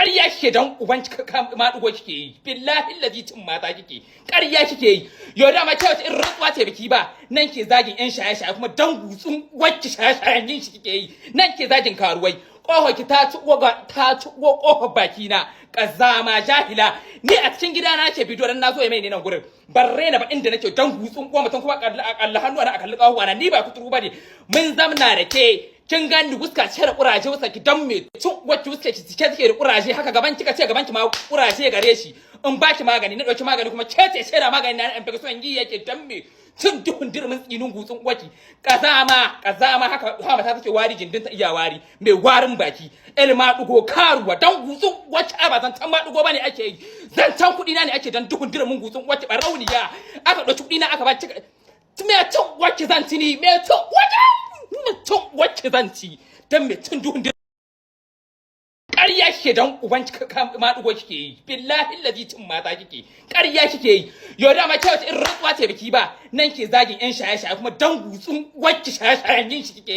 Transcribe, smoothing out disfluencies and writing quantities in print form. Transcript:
Ƙarya kike, dan uban maɗugo kike yi. Billahi lazi cin mata kike, ƙarya kike yi. Yau dama ke wata irin rantsuwa ce biki ba nan ke zagin yan shaye-shaye, kuma dan gutsun wacce shaye-shayen yin shi kike yi, nan ke zagin karuwai. Ƙofar ki ta ci ta ci ƙofar baki na. Kazama jahila, ni a cikin gida na ke bidiyo dan nazo ya mai ne nan gurin. Ban rena ba inda nake, dan gutsun ko mutum kuma kalla hannu na, akalli ƙahuwa na. Ni ba kuturu bane. Mun zamna da ke, kin gani wuska ce da kuraje, wuska ki dan me cin wacce wuska ki cike take da kuraje haka. Gaban kika ce gaban ki ma kuraje gare shi. In baki magani, na dauki magani, kuma ke ce da magani na infection yi yake. Dan me cin duhun dirmin tsinin gutsun waki. Kazama, kazama, haka hama ta take wari, jindin ta iya wari, mai warin baki. Ilma dugo karuwa, dan gutsun wacce. Ai ba zancan ma dugo bane ake yi, zancan kudi na ne ake. Dan duhun dirmin gutsun wacce barauniya, aka dauki kudi na aka ba cika. Me cin wacce zan ci ni? Me cin wacce? Me cin wacce zan ci? Dan me cin duhun? Ƙarya kike, dan uban maɗugo kike yi. Billahi lazi cin mata kike, ƙarya kike yi. Yau dama ke wata irin rantsuwa ce biki ba nan ke zagin yan shaye-shaye, kuma dan gutsun wacce shaye-shayen yin shi kike yi.